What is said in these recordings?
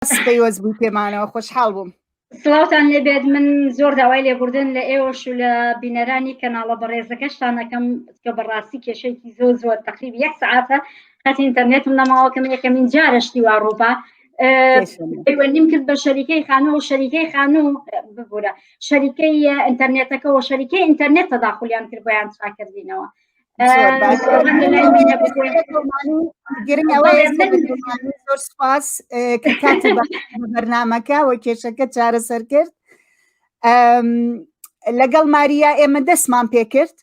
پەیوەست بووی پێمانەوە خۆشحاڵ بووم. سڵاوتان لێبێت من زۆر داوای لێبوردن لە ئێوەش و لە بینەرانی کەناڵە بەڕێزەکەشتان ئەکەم کە بەڕاستی کێشەیەکی زۆر زۆر تقریب یەک سعاتە خەت ئینتەرنێتم نەماوە کە من یەکەمین جارە شتی وا ڕووبا پەیوەندیم کرد بە شەریکەی خانوو و شەریکەی خانوو ببوورە شەریکەی ئینتەرنێتەکەەوە شەریکەی ئینتەرنێت تەداخلیان کرد بۆیان چاکردینەوە گرنگ ئەوەیە زۆر سپاس کە کاتی بەرنامەکە و کێشەکە چارەسەر کرد لەگەڵ ماریا ئێمە دەستمان پێکرد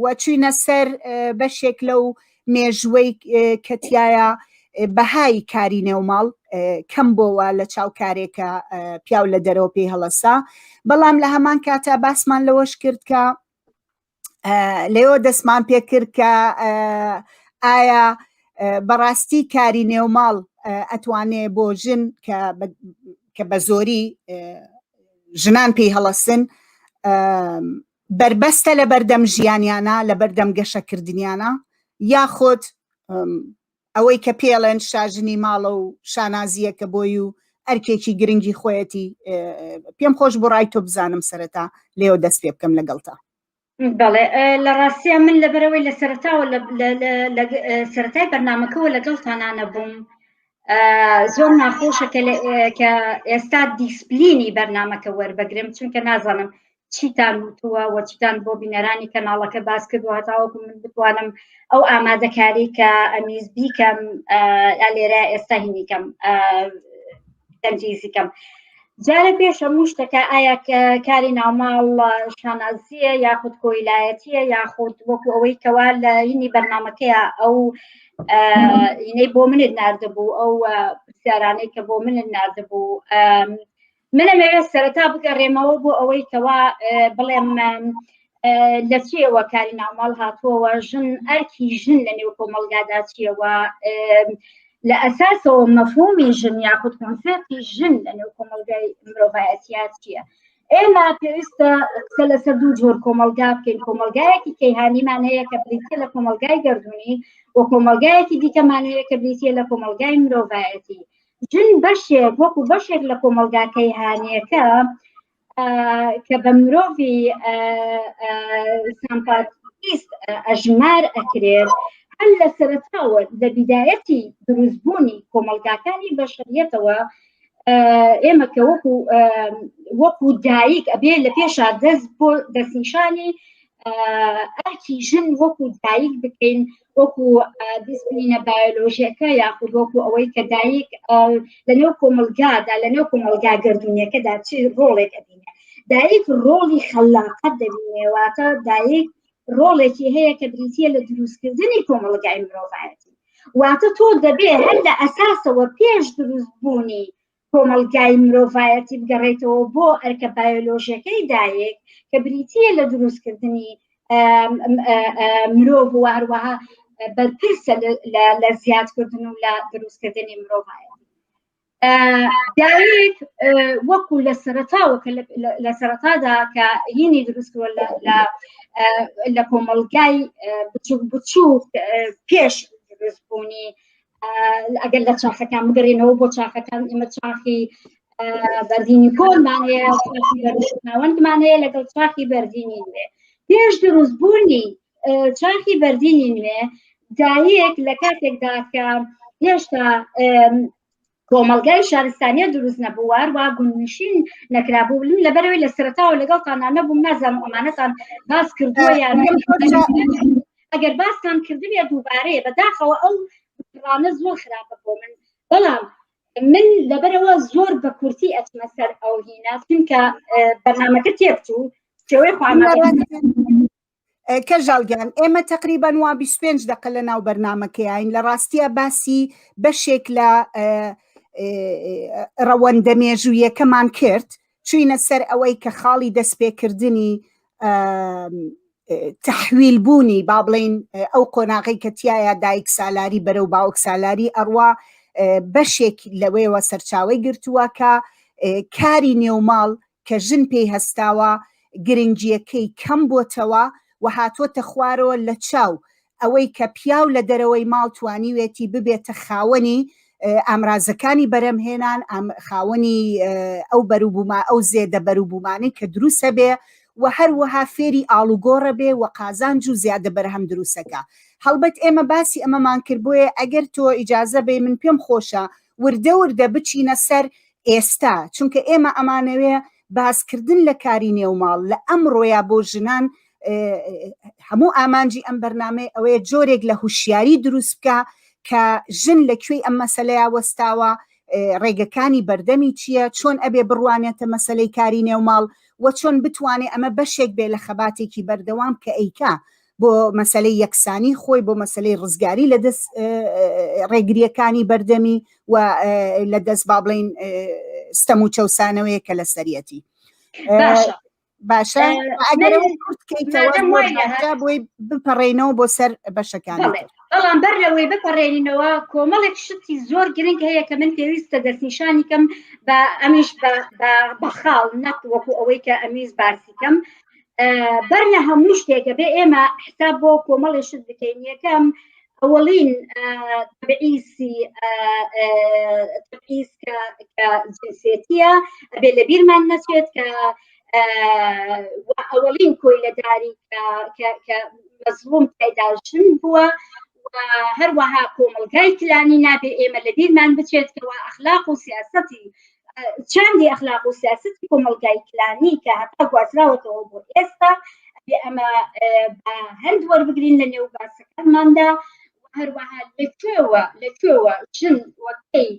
و چوینە سەر بەشێک لەو مێژوەی کە تایە بەهای کاری نێوماڵ کەم بۆوە لە چاو کارێکە پیاو لە دەرەوە پێی هەڵەسا بەڵام لە هەمان کاتا باسمان لەوەش کرد کە لێوە دەستمان پێکرد کە ئایا بەڕاستی کاری نێوماڵ ئەتوانێ بۆ ژن کە بە زۆری ژنان پێی هەڵەسن بربەستە لە بەردەم ژیانیانە لە بەردەم گەشەکردنیانە یاخود ئەوەی کە پێڵێن شاژنی ماڵە و شانازییەکە بۆی و ئەرکێکی گرنگی خۆیەتی پێم خۆش بۆ ڕای تۆ بزانم سەرەتا لێوە دەست پێ بکەم لەگەڵتا. بەڵێ لە ڕاستیە من لەبەرەوەی لە سەرتاوە لە سەرەتای بەرنمەکەەوە لەگەڵتانانە بووم زۆر ناخۆشە کە ئێستا دیسپلینی بەرنمەکە وەربگرم چونکە نازانم چیتان وتووە و چیتان بۆ بینەرانی کەناڵەکە باس کردووە هەتاوەکو من بتوانم ئەو ئامادەکاری کە ئەمیز بیکەم لێرە ئێستا هینیکەم تەنجیزیکەم جارە پێش هەموو شتەکە ئایا کاری ناوماڵ شانازیە یاخود کۆیلایەتیە یاخود وەکو ئەوەی کەوا لە هینی بەرنمەکەیە ئەو ئینەی بۆ منت نردبوو ئەو پرسیارانەی کە بۆ منت نردبوو من ئەمەوێت سەرەتا بگەڕێمەوە بۆ ئەوەی کەوا بڵێم لە چیەوە کاری ناوماڵ هاتووەوە ژن ئەرکی ژن لە نێو کۆمەڵگادا چیەوە لە ئەساسەوە مەفهومی ژن یاخود کۆنسێپتی ژن لە نێو کۆمەڵگای مرۆڤایەتیا چییە ئێمە پێویستە قسە لەسەر دوو جۆر کۆمەڵگا بکەین کۆمەڵگایەکی کەیهانیمان هەیە کە بریتە لە کۆمەڵگای گەردوونی و کۆمەڵگایەکی دیکەمان هەیە کە بریتە لە کۆمەڵگای مرۆڤایەتی ژن بەشێک وەکو بەشێک لە کۆمەڵگا کەیهانیەکە کە بە مرۆڤی سامپاتیست ئەژمار ئەکرێت هەر لە سەرەتاوە لە بیدایەتی دروستبوونی کۆمەڵگاکانی بەشەریەتەوە ئێمە کە وەکو وەکو دایک ئەبێ لە پێشا دەست بۆ دەستنیشانی ئەرکی ژن وەکو دایک بکەین وەکو دیسپلینە بایۆلۆژیەکە یاخود وەکو ئەوەی کە دایک لە نێو کۆمەلگادا لە نێو کۆمەلگا گردونیەکەدا چی ڕۆڵێک ئەبینێ دایک ڕۆڵی خەلاقەت دەبینێ واتە دایک ڕۆڵێکی هەیە کە بریتە لە دروستکردنی کۆمەڵگای مرۆڤایەتی واتە تۆ دەبێ هەر لە ئەساسەوە پێش دروستبوونی کۆمەڵگای مرۆڤایەتی بگەڕێتەوە بۆ ئەرکە بایۆلۆژیەکەی دایک کە بریتییە لە دروستکردنی مرۆڤ و هەروەها بەرپرسە لە زیادکردن و لە دروستکردنی مرۆڤایەتی دایک وەکو لە سەرەتاوە کە لە سەرەتادا کە هینی دروستکردوە لە کۆمەڵگای بچوک بچوک پێش دروستبوونی ئەگەر لە چاخەکان بگەڕێنەوە بۆ چاخەکان ئێمە چاخی بەردینی کۆنمان هەیە ناوەندمان هەیە لەگەڵ چاخی بەردینی نوێ پێش دروستبوونی چاخی بەردینی نوێ دایک لە کاتێکدا کە هێشتا کۆمەڵگای شارستانیە دروست نەبوو هەروە گوندنشین نەکرابوو من لەبەرەوەی لە سەرەتاوە لەگەڵتان نەبووم نازانم ئەمانەتان باس کردووە یان ئەگەر باستان کردبێ دووبارەیە بەداخەوە ئەو ڕانە زۆر خراپە بۆ من بەڵام من لەبەرەوە زۆر بە کورتی ئەچمە سەر ئەو هینا چونکە بەرنامەکە تێکچوو شێوەی خۆ کەژاڵ گیان ئێمە تقریبان وا 25 دقە لە ناو بەرنمەکەیین لە ڕاستیە باسی بەشێک لە ڕەوەندە مێژوویەکەمان کرد چوینە سەر ئەوەی کە خاڵی دەستپێکردنی تحویل بوونی با بڵین ئەو قۆناغی کە تایە دایک سالاری بەرەو باوک سالاری ئەڕوا بەشێک لەوەیەوە سەرچاوی گرتووە کە کاری نێوماڵ کە ژن پێی هەستاوە گرنگییەکەی کەم بۆتەوە و هاتۆتە خوارەوە لە چاو ئەوەی کە پیاو لە دەرەوەی ماڵ توانیوێتی ببێتە خاوەنی. ئامرازەکانی بەرەمهێنان، خاوەنی ئەو بەروبوومە ئەو زێدە بەروبوومانەی کە دروستە بێ و هەروەها فێری ئاڵوگۆڕە بێ و قازانج و زیادە بەرهەم دروستەکە. هەڵبەت ئێمە باسی ئەمەمان کرد بۆیە ئەگەر تۆ ئیجازە بەی من پێم خۆشە وردە وردە بچینە سەر ئێستا چونکە ئێمە ئەمانەوێ باسکردن لە کاری نێوماڵ لە ئەمڕۆیا بۆ ژنان هەموو ئامانجی ئەم بەرنامەی ئەوەیە جۆرێک لە هوشیاری دروست بکە کە ژن لە کوێی ئەم مەسەلەیە وەستاوە ڕێگەکانی بەردەمی چییە چۆن ئەبێ بڕوانێتە مەسلەی کاری نێوماڵ و چۆن بتوانێ ئەمە بەشێک بێ لە خەباتێکی بەردەوام کە ئەیکا بۆ مەسلەی یەکسانی خۆی بۆ مەسلەی ڕزگاری لە دەست ڕێگریەکانی بەردەمی و لە دەست با بڵین ستەم و چەسانەوەیە کە لەسەریەتی باشە باشە ئەگەر کورت کەیتەوە بۆی بپەڕێنەوە بۆ سەر بەشەکان بەڵام بەر لەوەی بپەڕێنینەوە کۆمەڵێک شتی زۆر گرنگ هەیە کە من پێویستە دەستنیشانی کەم بە ئەمیش بە خاڵ نەک وەکو ئەوەی کە ئەمیز باسی کەم بەر لە هەموو شتێکە بێ ئێمە حساب بۆ کۆمەڵی شت بکەین. یەکەم ئەوەڵین تەبعیسی تەبعیس کە جنسێتیە، ئەبێ لە بیرمان نەچێت کە ئەوەڵین کۆیلەداری کە مەزڵوم تێدا ژن بووە. هەروەها کۆمەڵگای کلانی نابێ ئێمە لە بیرمان بچێت کەوا ئەخلاق و سیاسەتی چاندی ئەخلاق و سیاسەتی کۆمەڵگای کلانی کە هەتا گوازراوەتەوە بۆ ئێستا ئەمە بە هەند وەربگرین لە نێو باسەکانماندا. هەروەها لە کوێوە ژن وەکەی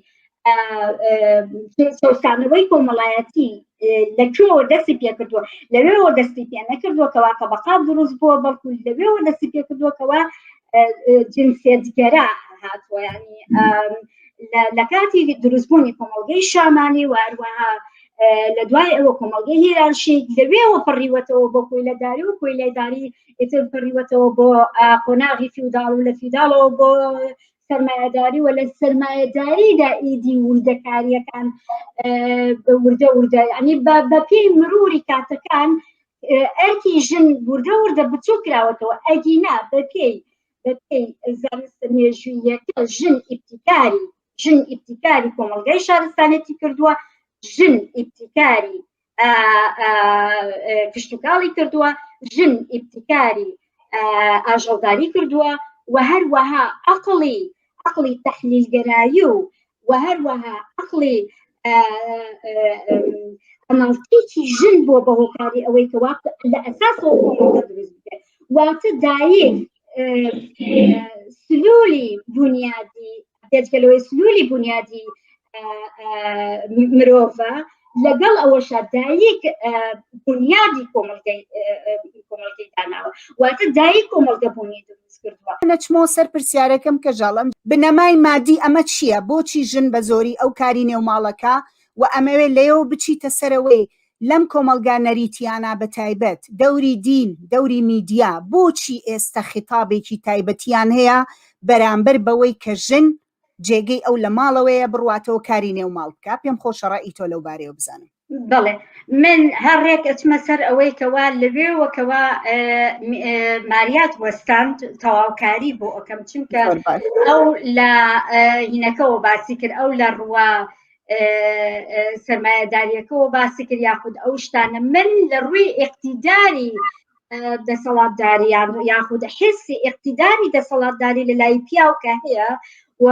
چەوسانەوەی کۆمەڵایەتی لە کوێوە دەستی پێکردووە؟ لەوێوە دەستی پێ نەکردووە کەوا تەبقات دروست بووە، بەڵکو لەوێوە دەستی پێکردووە کەوا جنسیەتگەرا هاتووە، ینی لە کاتی دروستبوونی کۆمەڵگەی شامانی و هەروەها لە دوای ئەوە کۆمەڵگەی هێرارشیک، لەوێوە پەڕیوەتەوە بۆ کۆیلەداری و کۆیلەداری ئیتر پەڕیوەتەوە بۆ قۆناغی فیوداڵ و لە فیوداڵەوە بۆ سەرمایەداری و لە سەرمایەداریدا ئیدی وردەکاریەکان وردە وردە، ینی بە پێی مروری کاتەکان ئەرکی ژن وردە وردە بچوو کراوەتەوە. ئەگینا بەپێی زانستە مێژوویەکە ژن ئیبتیکاری کۆمەڵگای شارستانێتی کردووە، ژن ئیبتیکاری کشتتوکاڵی کردووە، ژن ئیبتیکاری ئاژەڵداری کردووە و هەروەها عقلی تەحلیلگەرایی و هەروەها عقلی ئەناڵتیکی ژن بۆ بە هۆکاری ئەوەی کەوا لە ئەساسەوە کۆمەڵگە دروست بکرێت. واتە دایک سلولی بنیادی بێجگە لەوەی سلولی بنیادی مرۆڤە، لەگەڵ ئەوەشا دایک بنیادی کۆمەڵگەی داناوە، واتە دایک کۆمەڵگە بوونی دروست کردووە. نەچمەوە سەر پرسیارەکەم کە ژاڵم بنەمای مادی ئەمە چییە؟ بۆچی ژن بە زۆری ئەو کاری نێوماڵەکە و ئەمەوێ لەیەوە بچیتە سەرەوەی لەم کۆمەڵگا نەریتیانە بە تایبەت دەوری دین، دەوری میدیا بۆچی ئێستە خیتابێکی تایبەتیان هەیە بەرامبەر بەوەی کە ژن جێگەی ئەو لە ماڵەوەیە بڕواتەوە کاری نێو ماڵ بکا؟ پێم خۆشە ڕەئی تۆ لەو بارەیەوە بزانم. بەڵێ، من هەر ڕێک ئەچمە سەر ئەوەی کەوا لەوێوە کەوا ماریات وەستاند تەواوکاری بۆ ئەەکەم، چونکە ئەو لە هینەکەەوە باسی کرد، ئەو لە ڕووە سەرمایەداریەکەەوە باسی کرد یاخود ئەو شتانە. من لە ڕووی ئیقتیداری دەسەڵاتداری یاخود حسی ئیقتیداری دەسەڵاتداری لە لای پیاو کە هەیە و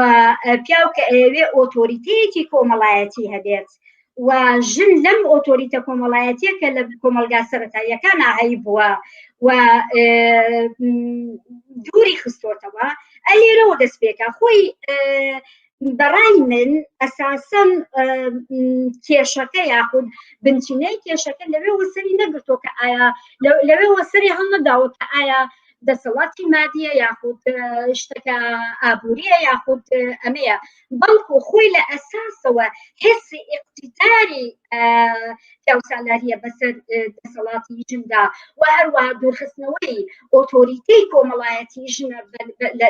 پیاو کە ئەیەوێ ئۆتۆریتەیەکی کۆمەڵایەتی هەبێت و ژن لەم ئۆتۆریتە کۆمەڵایەتیە کە لە کۆمەلگا سەرەتاییەکان هەی بووە و دووری خستۆتەوە، ئەلێرەوە دەست پێکە خۆی. بەڕای من ئەساسەن کێشەکە یاخود بنچینەی کێشەکە لەوێوە سەری نەگرتووە کە ئایا لەوێوە سەری هەڵنەداوە کە ئایا دەسەڵاتی مادیە یاخود شتەکە ئابووریە یاخود ئەمەیە، بەڵکو خۆی لە ئەساسەوە حسی ئیقتیداری پیاوسالاریە بەسەر دەسەڵاتی ژندا و هەروەها دوورخستنەوەی ئۆتۆریتەی کۆمەڵایەتی ژنە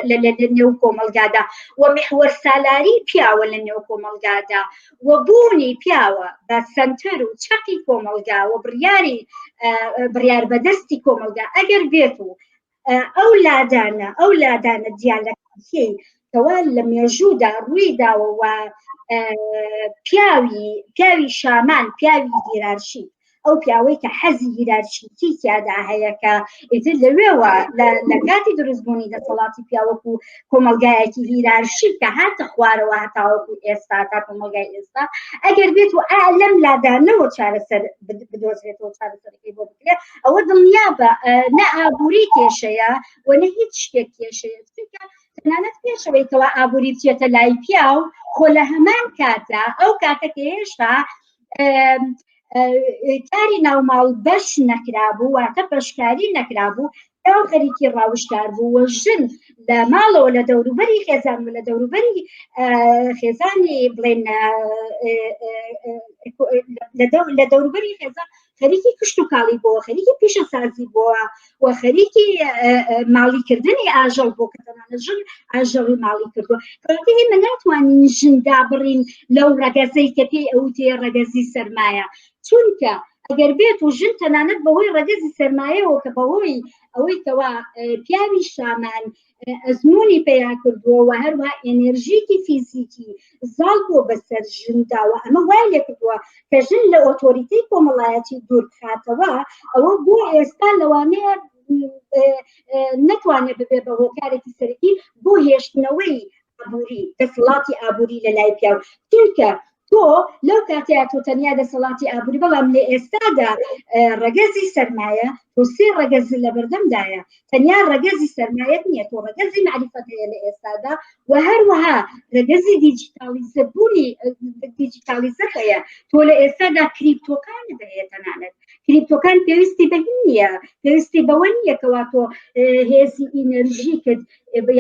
لە نێو کۆمەلگادا و میحوەر سالاری پیاوە لە نێو کۆمەلگادا و بوونی پیاوە بە سەنتەر و چەقی کۆمەلگا و بڕیار بەدەستی کۆمەلگا. ئەگەر بێت و ئەو لادانە دیالەکتیەی کەوا لە مێژوودا ڕووی داوە و پیاوی پیاوی شامان پیاوی هیرارشی ئەو پیاوەی کە حەزی هیرارشیکی تیادا هەیە کە ئیتر لەوێوە لە کاتی دروستبوونی دەسەڵاتی پیاوەک و کۆمەلگایەکی هیرارشی کە هاتە خوارەوە هەتاوەکو ئێستا تا کۆمەلگای ئێستا ئەگەر بێت و ئا لەم لادانەوە چارەسەر بدۆزرێتەوە چارەسەرەکەی بۆ بکرێت ئەوە دڵنیا بە نە ئابووری کێشەیە و نە هیچ شتێک کێشەیە چونکە تەنانەت پێشەوەی کەوا ئابووری بچێتە لای پیاو خۆ لە هەمان کاتە ئەو کاتە کە هێشتا کاری ناوماڵ بەش نەکرابوو واتە بەشکاری نەکرابوو پیاو خەریکی ڕاوشکار بوو و ژن لە ماڵەوە لە دەوروبەری خێزان و لە دەوروبەری خێزانی بڵێن لە دەوروبەری خێزان خەریکی کشت و کاڵی بووە خەریکی پیشەسازی بووە و خەریکی ماڵیکردنی ئاژەڵ بۆ کە تەنانەت ژن ئاژەڵی ماڵی کردووە کەواتە ئێمە ناتوانین ژن دابڕین لەو ڕەگەزەی کە پێی ئەوتێ ڕەگەزی سەرمایە چونکە ئەگەر بێت و ژن تەنانەت بەهۆی ڕەگەزی سەرمایەوە کە بەهۆی ئەوەی کەوا پیاوی شامان ئەزموونی پەیا کردووە و هەروەها ئێنێرژیکی فیزیکی زاڵ بووە بەسەر ژندا و ئەمە وای لێکردووە کە ژن لە ئۆتۆریتەی کۆمەڵایەتی دوور بخاتەوە ئەوە بۆ ئێستا لەوانەیە نەتوانێت ببێ بە هۆکارێکی سەرەکی بۆ هێشتنەوەی ئابووری دەسەڵاتی ئابووری لە لای پیاو چونکە تۆ لەو کاتەیە تۆ تەنیا دەسەڵاتی ئابووری بەڵام لە ئێستادا ڕەگەزی سەرمایە تۆ سێ ڕەگەز لە بەردەمدایە تەنیا ڕەگەزی سەرمایەت نییە تۆ ڕەگەزی معریفەت هەیە لە ئێستادا و هەروەها ڕەگەزی دیجیتالیزە بوونی دیجیتالیزە هەیە تۆ لە ئێستادا کریپتۆکانت هەیە تەنانەت کریپتۆکان پێویستی بە هین نییە پێویستی بەوە نییە کەوا تۆ هێزی ئینەرژی کرد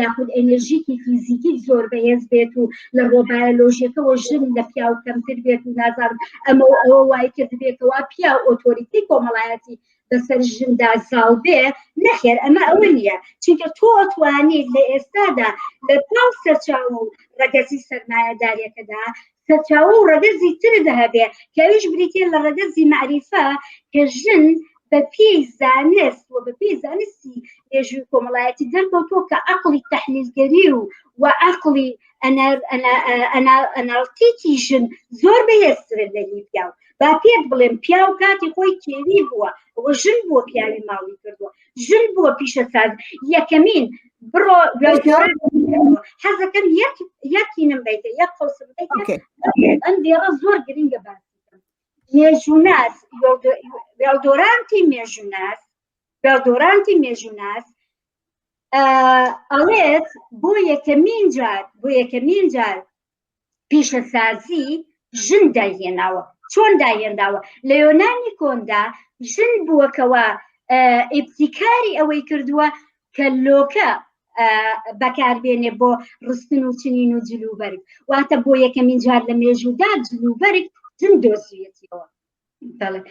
یاخود ئەنرژیکی فیزیکی زۆر بەهێز بێت و لە ڕۆ بایۆلۆژیەکەوە ژن لە پیاو کەمتر بێت و نازانم ئەمە و ئەوە وای کرد بێتەوە پیاو ئۆتۆریتی کۆمەڵایەتی بەسەر ژندا زاڵ بێ نەخێر ئەمە ئەوە نییە چونکە تۆ توانیت لە ئێستادا لە پاڵ سەرچاوە و ڕەگەزی سەرمایەداریەکەدا سەرچاوە و ڕەگەزی ترت هەبێ کە ئەویش بریتیە لە ڕەگەزی مەعریفە کە ژن بە پێی زانست و بە پێی زانستی مێژووی کۆمەڵایەتی دەرکەوتووە کە عەقڵی تەحلیلگەری و و عەقڵی ئەناڵتیکی ژن زۆر بەهێزترە لە هی پیاو با پێت بڵێم پیاو کاتی خۆی کێوی بووە ئەوە ژن بووە پیاوی ماڵی کردووە ژن بووە پیشەساز یەکەمین بڕۆ حەزەکەم یەک یەکینم بیتە یەک قوسم بیتە ئەم دێڕە زۆر گرنگە باس مێژووناس وێڵدۆرانتی مێژووناس وێڵدۆرانتی مێژووناس ئەڵێت بۆ یەکەمین جار بۆ یەکەمین جار پیشەسازی ژن دایهێناوە چۆن دایهێناوە لە یۆنانی کۆندا ژن بووەکەوە ئیبتیکاری ئەوەی کردووە کە لۆکە بەکاربێنێ بۆ ڕستن و چنین و جلوبەرگ واتە بۆ یەکەمین جار لە مێژوودا جلوبەرگ ژن دۆزیەتیەوە بەڵێ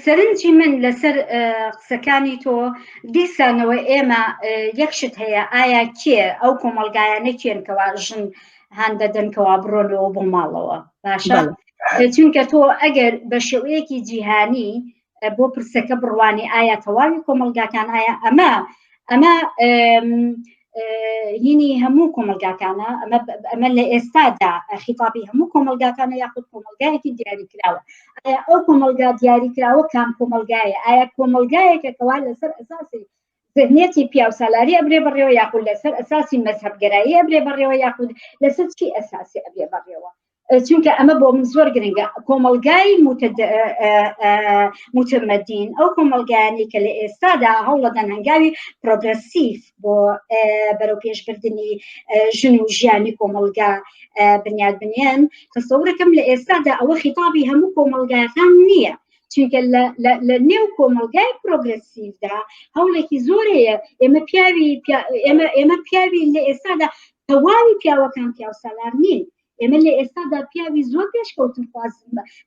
سەرنجی من لەسەر قسەکانی تۆ دیسانەوە ئێمە یەک شت هەیە ئایا کێ ئەو کۆمەلگایانە کێن کەوا ژن هان دەدەن کەوا بڕۆنەوە بۆ ماڵەوە باشە چونکە تۆ ئەگەر بە شێوەیەکی جیهانی بۆ پرسەکە بڕوانی ئایا تەواوی کۆمەلگاکان ئایا ئەمە ئەمە هینی هەموو کۆمەلگاکانە ئەمە لە ئێستادا خیتابی هەموو کۆمەلگاکانە یاخود کۆمەلگایەکی دیاریکراوە ئایا ئەو کۆمەلگا دیاریکراوە کام کۆمەلگایە ئایا کۆمەلگایەکە کەوا لەسەر ئەساسی ذهنیەتی پیاوسالاری ئەبرێ بەڕێوە یاخود لەسەر ئەساسی مەزهەبگەرایی ئەبرێ بەڕێوە یاخود لەسەر چی ئەساسی ئەبرێ بەڕێوە چونکە ئەمە بۆ من زۆر گرنگە کۆمەلگای متمەدین ئەو کۆمەلگایانی کە لە ئێستادا هەوڵەدەن هەنگاوی پرۆگرسیف بۆ بەرەو پێشبردننی ژن و ژیانی کۆمەلگا بنیاد بنێن تەسەورەکەم لە ئێستادا ئەوە خیتابی هەموو کۆمەلگاکان نییە چونکە لە نێو کۆمەلگای پرۆگرسیڤدا هەوڵێکی زۆر هەیە ئێمە پیاوی ئێمە پیاوی لە ئێستادا تەواوی پیاوەکان پیاوسالار نین ئێمە لە ئێستادا پیاوی زۆر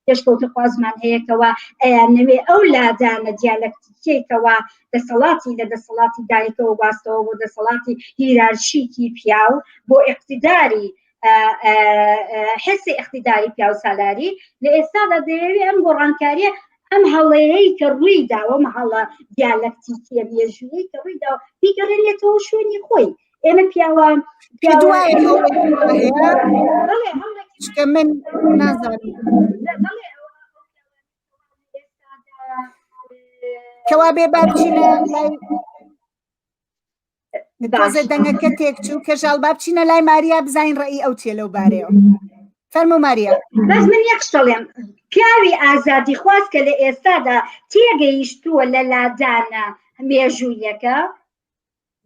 پێشکەوتن خوازمان هەیەکەوە ئەیانەوێ ئەو لادانە دیالەکتیکێکەوە دەسەڵاتی لە دەسەڵاتی دایکەوە گواستەوە بۆ دەسەڵاتی هیرارشیکی پیاو بۆ ئیقتیداری حسی ئیقتیداری پیاو سالاری لە ئێستادا دەیەوێ ئەم گۆڕانکاریە ئەم هەڵەیەی کە ڕووی داوە مەهەڵە دیالەکتیکیە مێژوویەی کە ڕووی داوە بیگەڕێنێتەوە شوێنی خۆی ئێمە پیاوان چکە من نازانم کەوا بێ با بچینە لای تازە دەنگەکە تێکچوو کەژاڵ با بچینە لای ماریا بزانین ڕێی ئەو چیە لەو بارەیەوە فەرمو ماریا بەس من یەک شتڵێم پیاوی ئازادی خواست کە لە ئێستادا تێگەیشتووە لە لادانە مێژوویەکە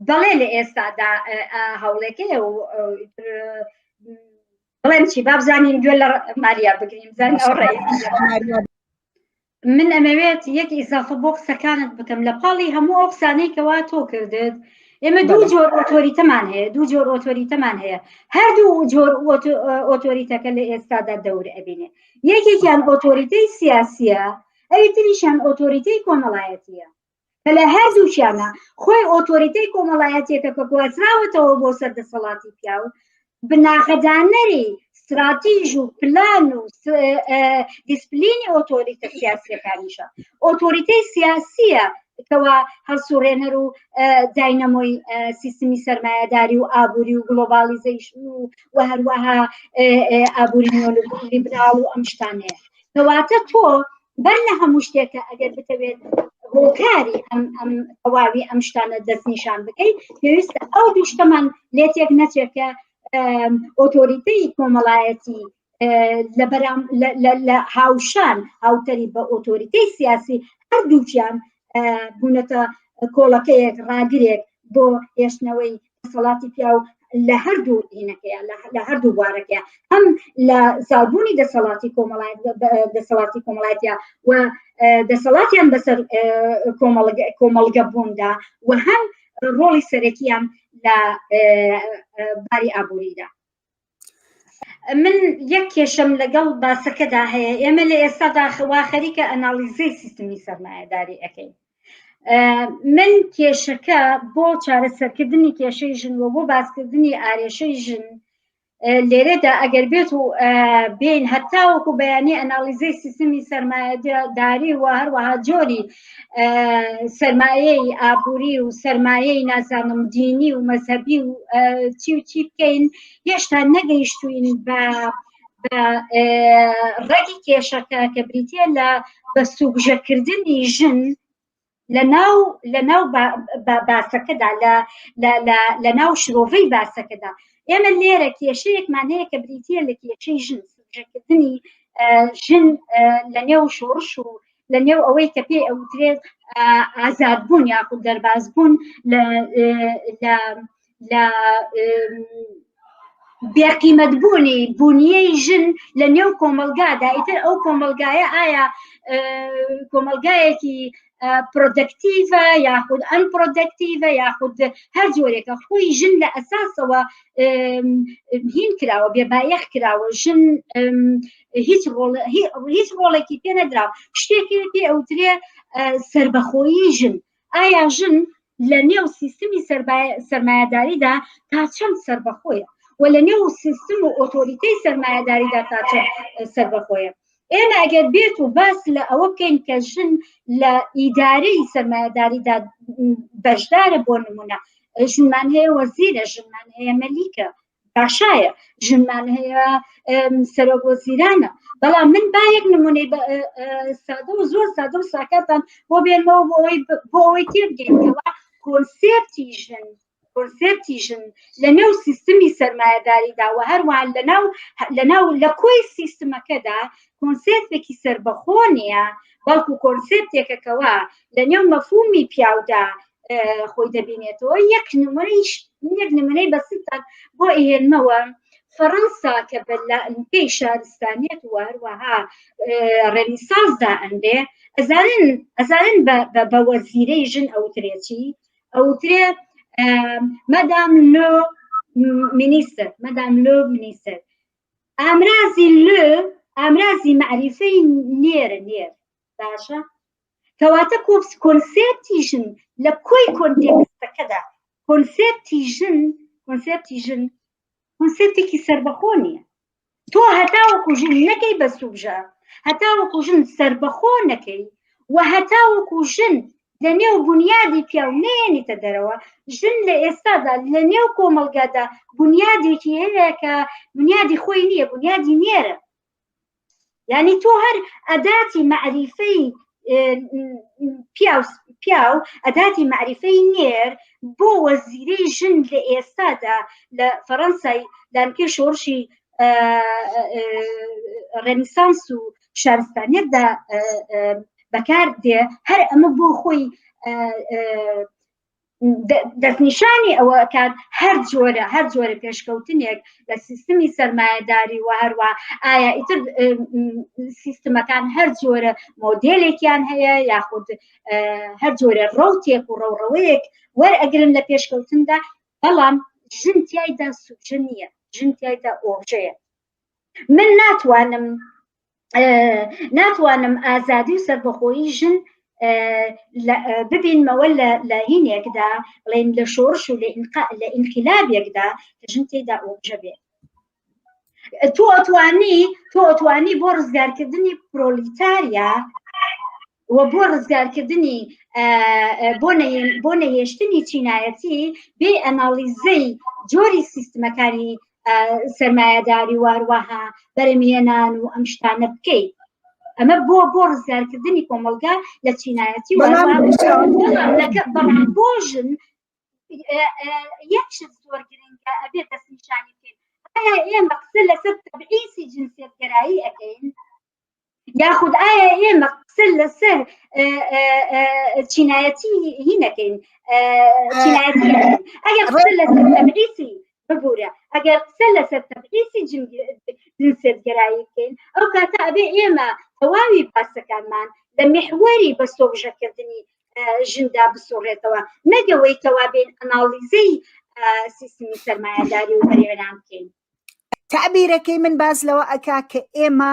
بەڵێ لە ئێستادا هەوڵێکەیە و بڵێم چی با بزانین گوێ لە ماریا بگرین بزانین ئەو ڕێ من ئەمەوێت یەک ئیزافە بۆ قسەکانت بکەم لە پاڵی هەموو ئەو قسانەی کەوا تۆ کردت ئێمە دوو جۆر ئۆتۆریتەمان هەیە دوو جۆر ئۆتۆریتەمان هەیە هەردوو جۆر ئۆتۆریتەکە لە ئێستادا دەور ئەبینێ یەکێکیان ئۆتۆریتەی سیاسیە ئەوی تریشیان ئۆتۆریتەی کۆمەڵایەتیە کە لە هەردووکیانە خۆی ئۆتۆریتەی کۆمەڵایەتیەکە کە گوازراوەتەوە بۆ سەر دەسەڵاتی پیاو بناغەدانەری ستراتیژ و پلان و دیسپلینی ئۆتۆریتە سیاسیەکانیشە ئۆتۆریتەی سیاسیە کەوا هەڵسوڕێنەر و داینەمۆی سیستمی سەرمایەداری و ئابووری و گلۆبالیزەیشن و و هەروەها ئابووری لیبراڵ و ئەم شتانەیە کەواتە تۆ بەر لە هەموو شتێکە ئەگەر بتەوێت هۆکاری ئەم ئەم تەواوی ئەم شتانە دەستنیشان بکەیت پێویستە ئەو دوو شتەمان لێ تێک نەچێت کە ئۆتۆریتەی کۆمەڵایەتی لە بەرام لە هاوشان هاوتەری بە ئۆتۆریتەی سیاسی هەردووکیان بوونەتە کۆڵەکەیەک ڕاگرێک بۆ هێشتنەوەی دەسەڵاتی پیاو لە هەردوو هینەکەیە لە هەردوو بوارەکەیە هەم لە زاڵبوونی دەسەڵاتی کۆمەڵایەت دەسەڵاتی کۆمەڵایەتە و دەسەڵاتیان بەسەر کۆمەڵگە بووندا و هەم ڕۆڵی سەرەکیان لە باری ئابووریدا من یەک کێشەم لەگەڵ باسەکەدا هەیە ئێمە لە ئێستادا وا خەریکە ئەنالیزەی سیستمی سەرمایەداری ئەەکەین من کێشەکە بۆ چارەسەرکردنی کێشەی ژن و بۆ باسکردنی ئارێشەی ژن لێرەدا ئەگەر بێت و بین هەتاوەکو بەیانی ئەنالیزەی سیستمی سەرمایەداری و هەروەها جۆری سەرمایەی ئابووری و سەرمایەی نازانم دینی و مەزهەبی و چی و چی بکەین هێشتا نەگەیشتوین بە ڕەگی کێشەکە کە بریتە لە بە سوبژەکردنی ژن لە ناو لە ناو باسەکەدا لە لە ناو شرۆڤەی باسەکەدا ئێمە لێرە کێشەیەکمان هەیە کە بریتە لە کێشەی ژن سوبژەکردنی ژن لە نێو شۆڕش و لە نێو ئەوەی کە پێی ئەوترێت ئازادبوون یاخود دەربازبوون لە لە بێقیمەت بوونی بوونیەی ژن لە نێو کۆمەلگادا ئیتر ئەو کۆمەلگایە ئایا کۆمەلگایەکی productive ە یاخود unproductive ە یاخود هەر جۆرێکە خۆی ژن لە ئەساسەوە هین کراوە بێبایەخ کراوە ژن هیچ ڕۆڵ هیچ ڕۆڵێکی پێ نەدراوە شتێکی پێ ئەوترێ سربەخۆیی ژن ئایا ژن لە نێو سیستمی سەرمایەداریدا تا چەند سربەخۆیە و لە نێو سیستم و ئۆتۆریتەی سەرمایەداریدا تا چەند سربەخۆیە ئێمە ئەگەر بێت و باس لە ئەوە بکەین کە ژن لە ئیدارەی سەرمایەداریدا بەشدارە بۆ نمونە ژنمان هەیە وەزیرە ژنمان هەیە مەلیکە پاشایە ژنمان هەیە سەرۆک وەزیرانە بەڵام من با یەک نمونەی سادە و زۆر سادە و ساکارتان بۆ بێنمەوە بۆ ئەوەی بۆ ئەوەی تێبگەین کەوا کۆنسێپتی ژن کۆنسێپتی ژن لە نێو سیستمی سەرمایەداریدا و هەروەها لەناو لەناو لە کۆی سیستمەکەدا کۆنسێپتێکی سەربەخۆ نییە بەڵکو کۆنسێپتێکە کەوا لە نێو مەفهومی پیاودا خۆی دەبینێتەوە یەک نمونەیش یەک نمونەی بەسیتان بۆ ئێنمەوە فەڕەنسا کە بە پێی شارستانیەت و هەروەها ڕێنیسانسدا ئەندێ ئەزانن ئەزانن بە وەزیرەی ژن ئەوترێ چی ئەوترێ مەدام le ministre madame le ministre ئامرازی le ئامرازی مەعریفەی نێرە نێر باشە کەواتە کۆپس کۆنسێپتی ژن لە کۆی کۆنتێکستەکەدا کۆنسێپتی ژن کۆنسێپتی ژن کۆنسێپتێکی سربەخۆ نییە تۆ هەتاوەکو ژن نەکەی بە سوبژە. هەتاوەکو ژن سربەخۆ نەکەی و هەتاوەکو ژن لە نێو بنیادی پیاو نێنیتە دەرەوە ژن لە ئێستادا لە نێو کۆمەڵگادا بنیادێکی هەیە کە بنیادی خۆی نییە بنیادی نێرە یعنی تۆ هەر ئەداتی معریفەی پیاو پیاو ئەداتی معریفەی نێر بۆ وەزیرەی ژن لە ئێستادا لە فەڕەنسای لانکەی شۆڕشی ڕێنیسانس و شارستانیەتدا بەکار دێ هەر ئەمە بۆ خۆی دەستنیشانی ئەوە کات هەر جۆرە هەر جۆرە پێشکەوتنێک لە سیستمی سەرمایەداری و هەروە ئایا ئیتر سیستمەکان هەر جۆرە مۆدێلێکیان هەیە یاخود هەر جۆرە ڕوتێک و ڕەوڕەوەیەک وەرئەگرن لە پێشکەوتندا بەڵام ژن تایدا سوژە نییە ژن تایدا ئۆژەیە من ناتوانم ناتوانم ئازادی و سەربەخۆیی ژن ببینمەوە لە هینێکدا بڵێن لە شۆڕش و لە ئینقلابێکدا کە ژن تێدا ئۆبژە بێت تۆ ئەتوانی تۆ ئەتوانی بۆ ڕزگارکردنی پرۆلیتاریا و بۆ ڕزگارکردنی بۆ نەهێشتنی چینایەتی بێ ئەناڵیزەی جۆری سیستمەکانی سەرمایەداری واروەها بەرەمهێنان و ئەم شتانە بکەیت ئەمە بۆ بۆ ڕزگارکردنی کۆمەڵگا لە چینایەتی بەڵام بۆ ژن یەک شت زۆر گرنگە ئەبێت دەستنیشانی بکەین ئایا ئێمە قسە لەسەر تەبعیسی جنسیەتگەرایی ئەکەین یاخود ئایا ئێمە قسە لەسەر چینایەتی هی نەکەین چینایەتی ئەگەر قسە لەسەر تەبعیسی ببوورە ئەگەر قسە لەسەر تەبعیسی جنسیەتگەرایی بکەین ئەو کاتە ئەبێ ئێمە تەواوی باسەکانمان لە میحوەری بە سۆبژەکردنی ژندا بسوڕێتەوە نەگەوەی کەوا بین ئەناڵیزەی سیستمی سەرمایەداری و بەرێران بکەین تەعبیرەکەی من باس لەوە ئەکا کە ئێمە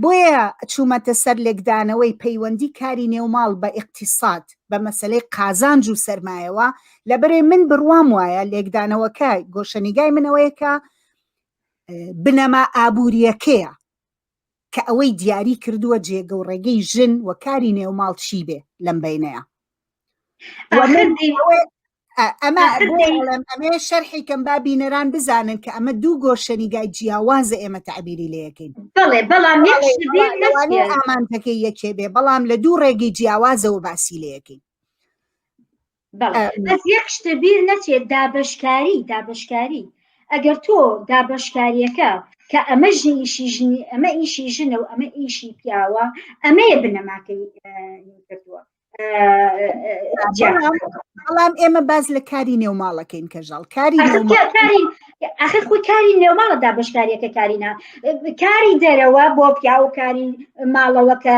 بۆیە چوومەتە سەر لێکدانەوەی پەیوەندی کاری نێوماڵ بە ئیقتیساد بە مەسەلەی قازانج و سەرمایەوە لەبەرێ من بڕوام وایە لێکدانەوەکە گۆشەنیگای من ئەوەیە کە بنەما ئابووریەکەیە کە ئەوەی دیاری کردووە جێگە و ڕێگەی ژن و کاری نێوماڵ چی بێ لەم بینەیە ئەمە ئەمێ شەرحی کەم با بینەران بزانن کە ئەمە دوو گۆشەنیگای جیاوازە ئێمە تعبیری لە یەکەین بەڵێ بەڵام ئامانجەکەی یەکێ بێ بەڵام لە دوو ڕێگەی جیاوازەوە باسی لە یەکەین بەس یەک شتە بیر نەچێت دابشکاری دابشکاری ئەگەر تۆ دابشکاریەکە کە ئەمە ژن ئیشی ژنی ئەمە ئیشی ژنە و ئەمە ئیشی پیاوە ئەمەیە بنەماکەی کردووە بەڵام ئێمە باز لە کاری نێوماڵەکەین کەژاڵ کاری کاری ئەخر خۆی کاری نێوماڵە دابشکاریەکە کارینا کاری دەرەوە بۆ پیا و کاری ماڵەوە کە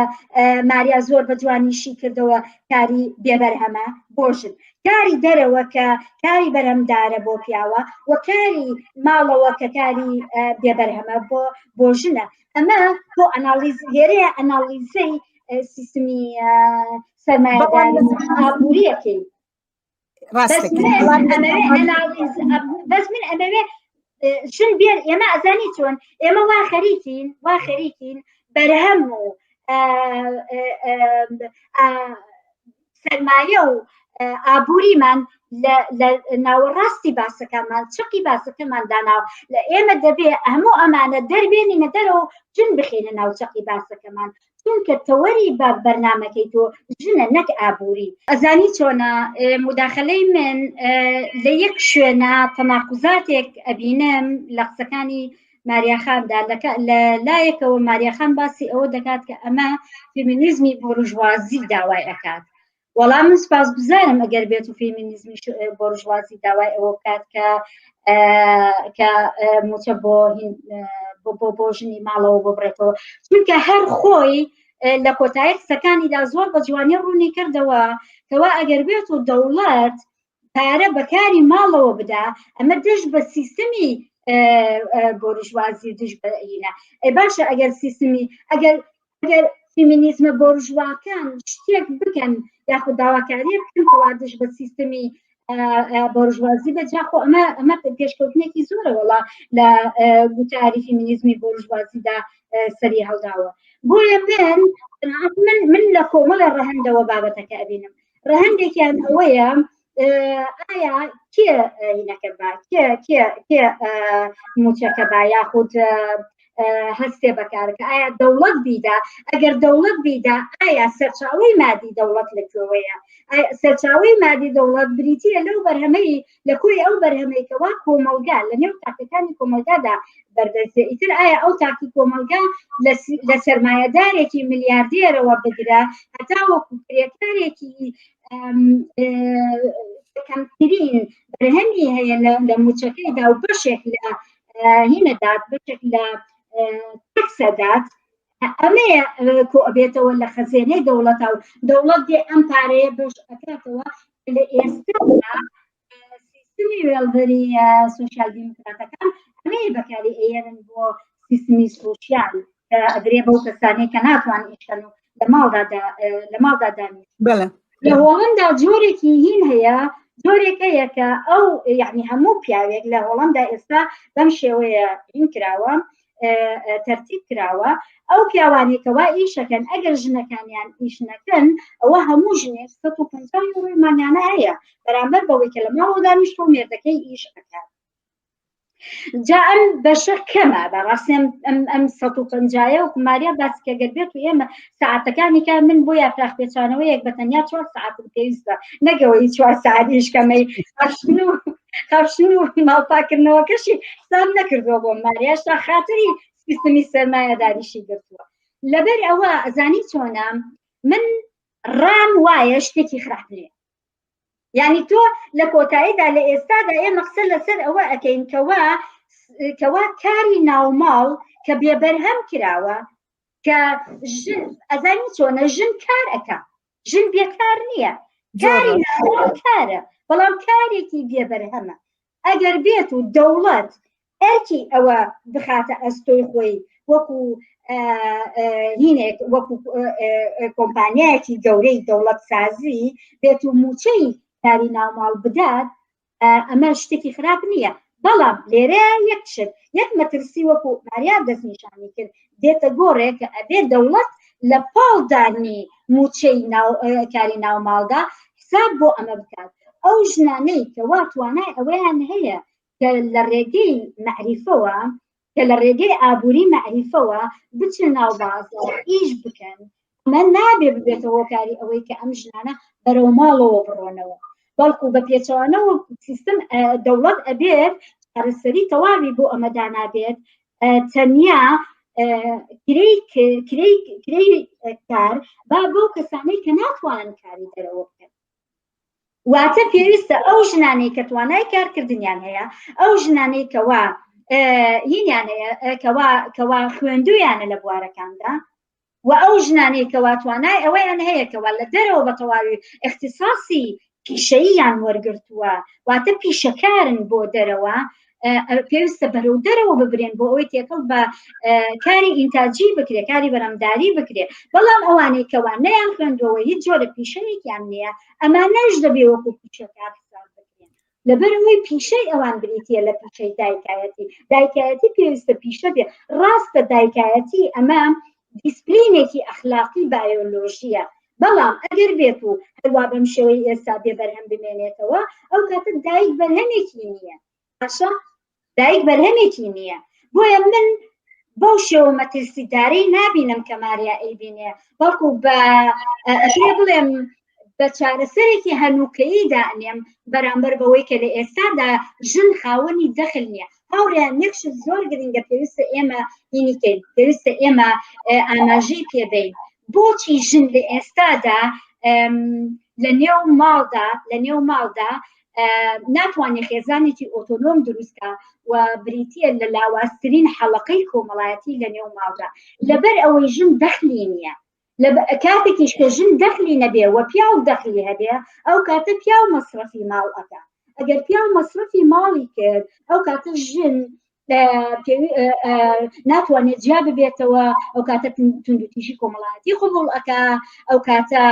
ماریا زۆر بە جوانیشی کردەوە کاری بێبەرهەمە بۆ ژن کاری دەرەوە کە کاری بەرهەمدارە بۆ پیاوە و کاری ماڵەوە کە کاری بێبەرهەمە بۆ بۆ ژنە ئەمە بۆ ئەنالیز لێرەیە ئەنالیزەی سیستمی سەرمایەداری ئابووریەکەی بەس من ئەمەوێ ژن بێن ئێمە ئەزانی چۆن ئێمە وا خەریکین وا خەریکین بەرهەم و سەرمایە و ئابووریمان لە ناوەڕاستی باسەکانمان چقی باسەکەمان داناوە لە ئێمە دەبێ هەموو ئەمانە دەربێنینە دەرەوە ژن بخینە ناو چەقی باسەکەمان چونکە تەوەری بە بەرنمەکەی تۆ ژنە نەک ئابووری ئەزانی چۆنە مداخلەی من لە یەک شوێنە تەناقوزاتێک ئەبینم لە قسەکانی ماریاخاندا لە لایەکەوە ماریاخان باسی ئەوە دەکات کە ئەمە فێمینیزمی بۆرژوازی داوای ئەکات وەڵام من سپاس گوزارم ئەگەر بێت و فێمینیزمی بۆرژوازی داوای ئەوە بکات کە کە موچە بۆ بۆ بۆ ژنی ماڵەوە ببرێتەوە چونکە هەر خۆی لە کۆتایی قسەکانیدا زۆر بە جوانی ڕوونی کردەوە کەوا ئەگەر بێت و دەوڵەت پارە بەکاری ماڵەوە بدا ئەمە دژ بە سیستمی بۆرژوازی دژ بە ئینە ئەی باشە ئەگەر سیستمی ئەگەر ئەگەر فیمینیزمە بۆرژواکان شتێک بکەن یاخود داواکاری بکەن کەوا دژ بە سیستمی بۆرژوازی بە جاخۆ ئەمە ئەمە پێشکەوتنێکی زۆرە وەڵا لە گوتاری فیمینیزمی بۆرژوازیدا سەری هەڵداوە. بۆیە من من من لە کۆمەڵە ڕەهەندەوە بابەتەکە ئەبینم ڕەهەندێکیان ئەوەیە ئایا کێ هینەکە با کێ کێ کێ موچەکە با یاخود هەستێ بەکارەکە ئایا دەوڵەت بیدا ئەگەر دەوڵەت بیدا ئایا سەرچاوی مادی دەوڵەت لە کوێوەیە سەرچاوی مادی دەوڵەت بریتە لەو بەرهەمەی لە کۆی ئەو بەرهەمەی کەوا کۆمەڵگا لە نێو تاکەکانی کۆمەلگادا بەردەستێ ئیتر ئایا ئەو تاکی کۆمەلگا لە سەرمایەدارێکی ملیاردێرەوە بگرە هەتا وەکو کرێکارێکی کەمترین بەرهەمی هەیە لە موچەکەیدا و بەشێک لە هینەدات بەشێک لە تەکسەدات ئەمەیە کۆ ئەبێتەوە لە خەزێنەی دەوڵەتە و دەوڵەت دێ ئەم پارەیە بەش ئەکاتەوە لە ئێستا سیستمی وێڵبەری سوسیال دیموکراتەکان ئەمەیە بەکاری ئەیەنن بۆ سیستمی سوسیال ئەدرێ بەو کەسانەی کە ناتوان ئیشکەن و لە ماڵدا لە ماڵدا دانیشن لە هۆڵندا جۆرێکی هین هەیە جۆرێک هەیە کە ئەو یعنی هەموو پیاوێک لە هۆڵندا ئێستا بەم شێوەیە هین کراوە تەرتیب کراوە ئەو پیاوانەی کەوا ئیشەکەن ئەگەر ژنەکانیان ئیش نەکەن ئەوە هەموو ژنێک 150 یۆرۆی مانگانە هەیە بەرامبەر بەوەی کە لە ماڵەوە دانیشتوە و مێردەکەی ئیش ئەکات جا ئەم بەشە کەمە بەڕاستی ئەم ئەم 150 و ماریا باس کە گەر بێت و ئێمە ساعتەکانی کار من بۆ یاپراخ پێچانەوەیەک بە تەنیا چوار ساعتم پێویستە نەگەوەی چوار ساعت ئیشکەمەی خەشن و خەشن و ماڵپاکردنەوەکەشی حساب نەکردووە بۆ ماریاش تا خاتری سیستمی سەرمایەداریشی گرتووە لەبەر ئەوە ئەزانی چۆنە من ڕام وایە شتێکی خراپ نییە یعنی تۆ لە کۆتاییدا لە ئێستادا ئێمە قسە لەسەر ئەوە ئەەکەین کەوا کەوا کاری ناوماڵ کە بێبەرهەم کراوە کە ژن ئەزانی چۆنە ژن کار ئەکا ژن بێکار نییە کاری کارە بەڵام کارێکی بێبەرهەمە ئەگەر بێت و دەوڵەت ئەرکی ئەوە بخاتە ئەستۆی خۆی وەکو هینێک وەکو کۆمپانیایەکی گەورەی دەوڵەت سازی بێت و موچەی کاری ناوماڵ بدات ئەمە شتێکی خراپ نییە بەڵام لێرە یەک شت یەک مەترسی وەکو ماریا دەستنیشانی کرد دێتە گۆڕێ کە ئەبێ دەوڵەت لە پاڵدانی موچەی کاری ناوماڵدا حساب بۆ ئەمە بکات ئەو ژنانەی کە وا توانای ئەوەیان هەیە کە لە ڕێگەی مەعریفەوە کە لە ڕێگەی ئابووری مەعریفەوە بچنە ناو بازاڕ ئیش بکەن ئەمە نابێ ببێتە هۆکاری ئەوەی کە ئەم ژنانە بەرەو ماڵەوە بڕۆنەوە بەڵکو بە پێچەوانەوە سیستم دەوڵەت ئەبێت چارەسەری تەواوی بۆ ئەمە دانابێت تەنیا کرێی کار با بۆ کەسانەی کە ناتوانن کاری دەرەوە بکەن واتە پێویستە ئەو ژنانەی کە توانای کارکردنیان هەیە ئەو ژنانەی کەوا هینیان هەیە کەوا کەوا خوێندویانە لە بوارەکاندا و ئەو ژنانەی کەوا توانای ئەوەیان هەیە کەوا لە دەرەوە بە تەواوی اختصاصی پیشەییان وەرگرتووە واتە پیشەکارن بۆ دەرەوە پێویستە بەرەو دەرەوە ببرێن بۆ ئەوەی تێکەڵ بە کاری ئینتاجی بکرێ کاری بەرەمداری بکرێ بەڵام ئەوانەی کەوا نەیان خوێندەوە هیچ جۆرە پیشەیەکیان نییە ئەمانەش دەبێ وەکو پیشەکار حساب بکرێن لەبەرئەوەی پیشەی ئەوان بریتە لە پیشەی دایکایەتی دایکایەتی پێویستە پیشە بێ ڕاستە دایکایەتی ئەمە دیسپلینێکی ئەخلاقی بایۆلۆژیە بەڵام ئەگەر بێت و هەروا بەم شێوەی ئێستا بێ بەرهەم بمێنێتەوە ئەو کاتە دایک بەرهەمێکی نییە باشە دایک بەرهەمێکی نییە بۆیە من بەو شێوە مەترسیدارەی نابینم کە ماریا ئەیبینێ بەڵکو بە ئەکرێ بڵێم بە چارەسەرێکی هەنووکەیی دانێم بەرامبەر بەوەی کە لە ئێستادا ژن خاوەنی دەخل نییە هاوڕێیان یەک شت زۆر گرنگە پێویستە ئێمە هینیکەین پێویستە ئێمە ئاماژەی پێبین بۆچی ژن لە ئێستادا لە نێو ماڵدا لە نێو ماڵدا ناتوانێت خێزانێکی ئۆتۆنۆم دروستکە و بریتە لە لاوازترین حەڵەقەی کۆمەڵایەتی لە نێو ماڵدا لەبەر ئەوەی ژن دەخلی نییە کاتێکیش کە ژن دەخلی نەبێ و پیاو دەخلی هەبێ ئەو کاتە پیاو مەسرەفی ماڵ ئەکا ئەگەر پیاو مەسرەفی ماڵی کرد ئەو کاتە ژن ناتوانێت جیا ببێتەوە ئەو کاتە توندوتیژی کۆمەڵایەتی قبوڵ ئەکا ئەو کاتە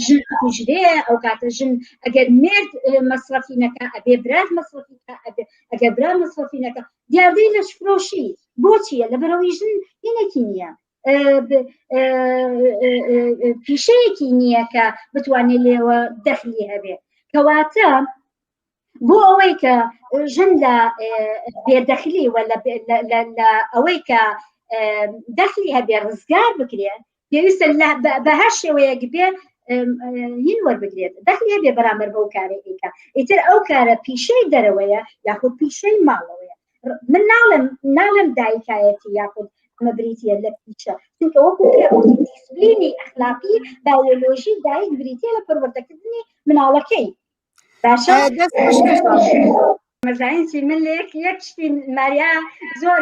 ژن ئەکوژرێ ئەو کاتە ژن ئەگەر مێرد مەسرەفی نەکا ئەبێ برات مەسرەفی ئەگەر برا مەسرەفی نەکا دیاردەی لەشفرۆشی بۆچیە لەبەرەوەی ژن هینێکی نییە. پیشەیەکی نییە کە بتوانێت لێوە دەخلی هەبێ کەواتە بۆ ئەوەی کە ژن لە بێدەخلی و لە ئەوەی کە دەخلی هەبێ ڕزگار بکرێت پێویستە بە هەر شێوەیەک بێ هین وەربگرێت دەخلی هەبێ بەرامبەر بەو کارەی ئەیکا ئیتر ئەو کارە پیشەی دەرەوەیە یاخود پیشەی ماڵەوەیە من ناڵێم ناڵێم دایکایەتی یاخود ئەمە بریتە لە پیشە چونکە وەکو دیسپلینی ئەخلاقی بایۆلۆژی دایک بریتە لە پەروەردەکردنی مناڵەکەی باشە مەزانین چی من لە یەک یەک شتی ماریا زۆر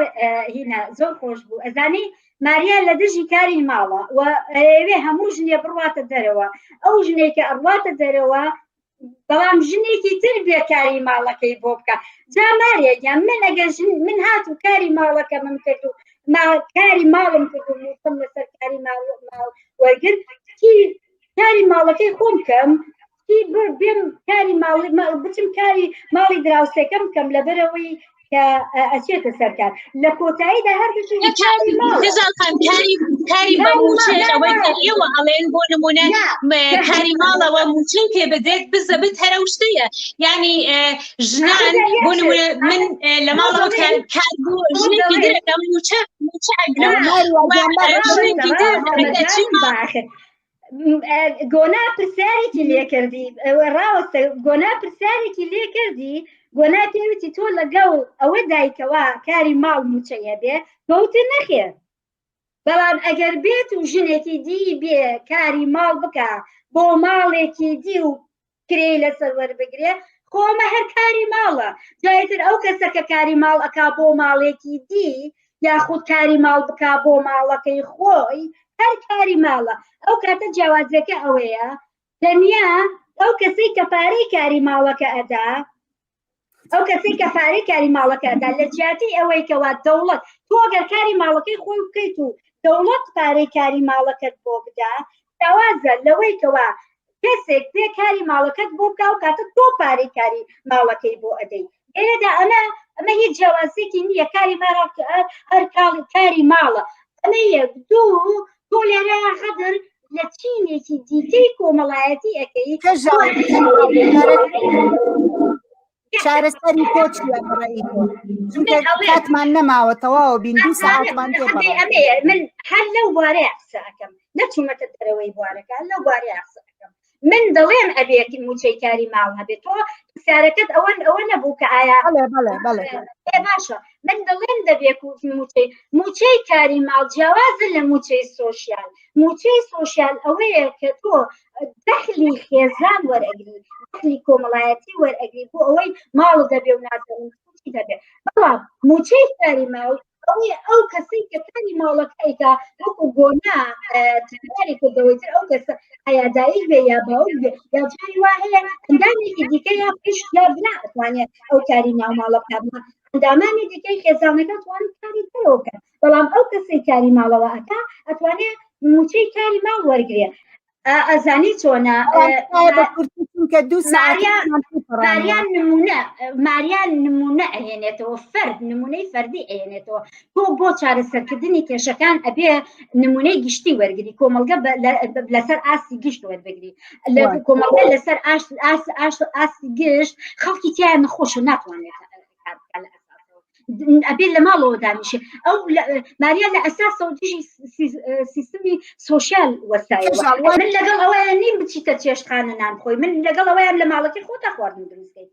هینا زۆر خۆش بوو ئەزانی ماریا لە دژی کاری ماڵە و ئەوێ هەموو ژنێ بڕواتە دەرەوە ئەو ژنێکە ئەڕواتە دەرەوە بەڵام ژنێکی تر بێ کاری ماڵەکەی بۆ بکە جا ماریا گیان من ئەگەر ژن من هات و کاری ماڵەکەمم کرد و ما کاری ماڵم کرد و مووچەم لەسەر کاری ماڵ ماڵ وەرگرت کاری ماڵەکەی خۆم کەم بێم کاری ماڵی بچم کاری ماڵی دراوسێکەم کەم لەبەرەوەی کە ئەچێتە سەرکار لە کۆتاییدا هەردووکی کاری کاری بە موچە ئەوەی کە ئێوە ئەڵێن بۆ نمونە کاری ماڵەوە موچەی پێ بدرێت بزەبت هەرە شتەیە یعنی ژنان بۆ نمونە من لە ماڵەوە کار بۆ ژنێکی درەکەم موچە موچە ئەگرم ژنێکی تر گۆنا پرسیارێکی لێکردی ڕاوەستە گۆنا پرسیارێکی لێکردی گۆنا پێوتی تۆ لەگەڵ ئەوە دایکەوە کاری ماڵ موچەی هەبێ تۆوتە نەخێر بەڵام ئەگەر بێت و ژنێکی دی بێ کاری ماڵ بکە بۆ ماڵێکی دی و کرێی لەسەر وەربگرێ خۆ ئەمە هەر کاری ماڵە جایتر ئەو کەسە کە کاری ماڵ ئەکا بۆ ماڵێکی دی یاخود کاری ماڵ بکا بۆ ماڵەکەی خۆی هەر کاری ماڵە ئەو کاتە جیاوازیەکە ئەوەیە تەنیا ئەو کەسەی کە پارەی کاری ماڵەکە ئەدا ئەو کەسەی کە پارەی کاری ماڵەکە ئەدا لە جیاتی ئەوەی کەوا دەوڵەت تۆ گەر کاری ماڵەکەی خۆی بکەیت و دەوڵەت پارەی کاری ماڵەکەت بۆ بدا جیاوازە لەوەی کەوا کەسێک پێ کاری ماڵەکەت بۆ بکا و کاتە تۆ پارەی کاری ماڵەکەی بۆ ئەدەی لێرەدا ئەمە ئەمە هیچ جیاوازێکی نییە کاری ماڵ هەر کاری ماڵە ئەمە یەک دوو تۆ لێرە غەدر لە چینێکی دیکەی کۆمەڵایەتی ئەەکەی چارەسەری تۆ چیە بەڕێی تۆ چونکە کاتمان نەماوە تەواوە بین دوو ساعتمان ئەمەیە من هەر لەو بوارەیە قسە ئەەکەم نەچوومەتە دەرەوەی بوارەکە لەو بوارەیە قسە ئەەکەم من دەڵێم ئەبێت موچەی کاری ماڵ هەبێت تۆ پرسیارەکەت ئەوەن ئەوە نەبوو کە ئایا بەڵێ بەڵێ بەڵێ باشە من دەڵێم دەبێت موچەی موچەی کاری ماڵ جیاوازە لە موچەی سۆشیال موچەی سۆشیال ئەوەیە کە تۆ دەخلی خێزان وەرئەگری دەخلی کۆمەڵایەتی وەرئەگری بۆ ئەوەی ماڵ دەبێ و نازانم چی دەبێ بەڵام موچەی کاری ماڵ ئەوەی ئەو کەسەی کە کاری ماڵەکەیکە وەکو گۆنا تەکاری کردەوەی تر ئەو کەسە ئایا دایک بێ یا باوک بێ یا جاری وا هەیە ئەندامێکی دیکە یا پشت یا برا ئەتوانێت ئەو کاری ناو ماڵە بکات ئەندامانی دیکەی خێزانەکە توان کاری دەرەوە بکەن بەڵام ئەو کەسەی کاری ماڵەوە ئەکا ئەتوانێ موچەی کاری ماڵ وەرگێ ئەزانی چۆنە چونکە دوو ماریان نمونە ماریان نمونە ئەهێنێتەوە فەرد نمونەی فەردی ئەهێنێتەوە تۆ بۆ چارەسەرکردنی کێشەکان ئەبێ نمونەی گشتی وەرگری کۆمەلگە لەسەر ئاستی گشت وەربگری لە کۆمەلگە لەسەر ئاستی گشت خەڵکی تیا نەخۆش و ناتوانێت کار بکات لە ئەساسەوە ئەبێ لە ماڵەوە دانیشێ ئەو ماریا لە ئەساسەوە دژی سیستمی سۆشیال وەستایەوە من لەگەڵ ئەوەیان نیم بچیتە چێشتخانە نان خۆی من لەگەڵ ئەوەیان لە ماڵەکەی خۆتا خواردن دروستکەیت.